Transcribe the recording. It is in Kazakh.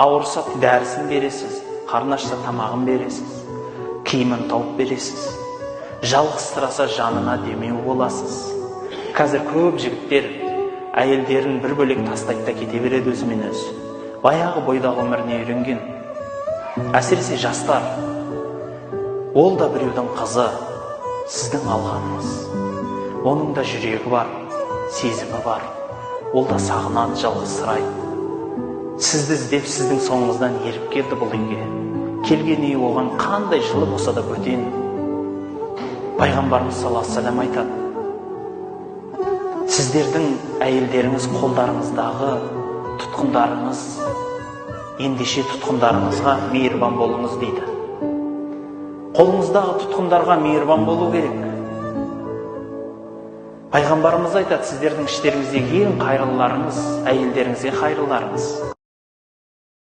Ауырса, дәрісін бересіз, қарны ашса, тамағын бересіз, киімін тауып бересіз, жалғызсыраса, жанына демеу боласыз. Қазір көп жігіттер әйелдерін бір бөлек тастайды да кете береді өзімен өзі, баяғы бойдақ өміріне үйренген, әсіресе жастар. Ол да біреудің қызы, сіздің алғаныңыз. Оның да жүрегі бар, сезімі бар, ол да сағынады, жалғызсырайды. Сізді іздеп, сіздің соңыңыздан еріп келді бұл үйге. Келген үй оған қандай жылы болса да бөтен. Пайғамбарымыз саллаллаху алейхи вассалам айтады: «Сіздердің әйелдеріңіз қолдарыңыздағы тұтқындарыңыз, ендеше тұтқындарыңызға мейірбан болыңыз», – дейді. Қолыңыздағы тұтқындарға мейірбан болу керек. Пайғамбарымыз айтады: «Сіздердің іштеріңіздегі ең қайырлыларыңыз – әйелдеріңізге қайырлыларыңыз».